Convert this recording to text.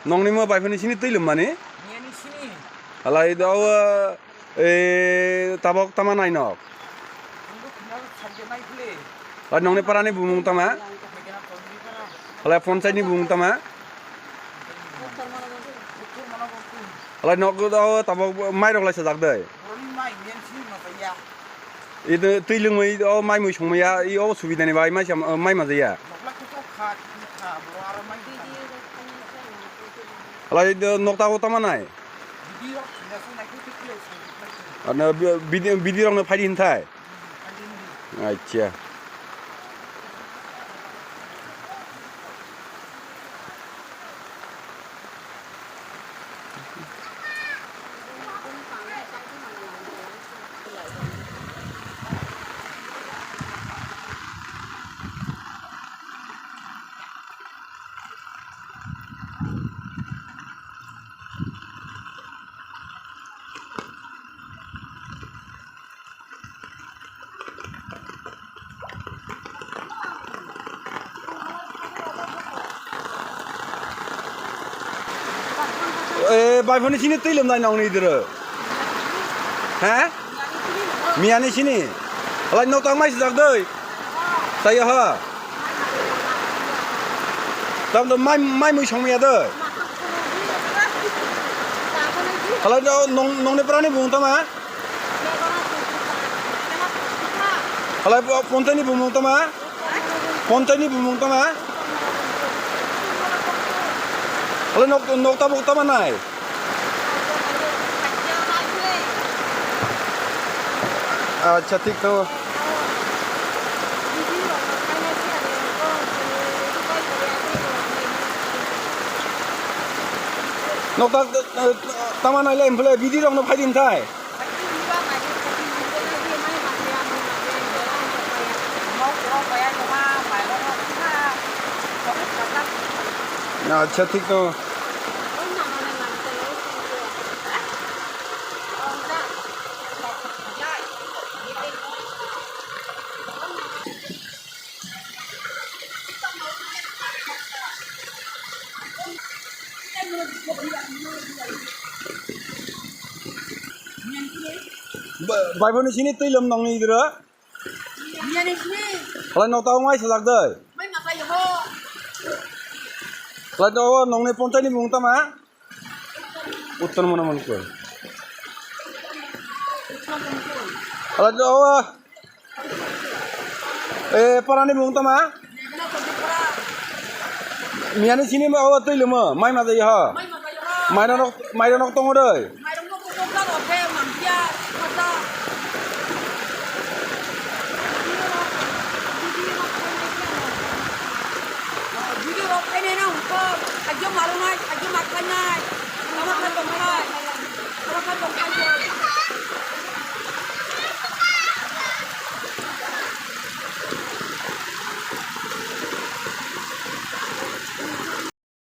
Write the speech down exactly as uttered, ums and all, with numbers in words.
Nongni mo bai phone ni sini twi lwmmani? Niyani sini. Halai do, o, e, tabok tama nai nok? Ang bo khina sakya nai khle. Halai nongni parani bumung tama? Halai ponchai ni bumung tama? Halai nok do tabok mairok lai sajak dei? Boroni mai niyani sini ma saya. Ito twi lwngwi o mai mui songmaya, i o subidani bai mai sam-, mai majaya. Bokla kuto kha, kha, boro aro mai kha. Halai do nokta o tama nai? Bidi rok sina sina khe khe khe sina. Ano bi-, bidi, bidi rok no phaidi hinthai? Phaidi hindi. Acha. E, bai phone ni sini twi lwmnai nongni idro. He? Miyani sini. Halai nok tang mai sijak dei. Tayo ha. Tam do mai, mai mui songmaya dei. Halai do nong, nongni parani bung tama? Halai po-, ponchai ni bumung tama? Ponchai ni bumung tama? Halai nok, nok tabok tama nai? Acha, thik tongo. Nok ta, tama nai le, bidi rok no phai din thai. Acha, thik tongo. Ba-, bai phone ni sini twi lwm nongni idro. Halai nok ta ongmai sajak dei. Halai nok o nongni ponchai ni bumung tama? Uttor Mona Mankoi. Halai o, e, parani bumung tama? Miyani sini ma o twi lwmo, mai majai ho. Mairok nok, mairok nok tongo dei.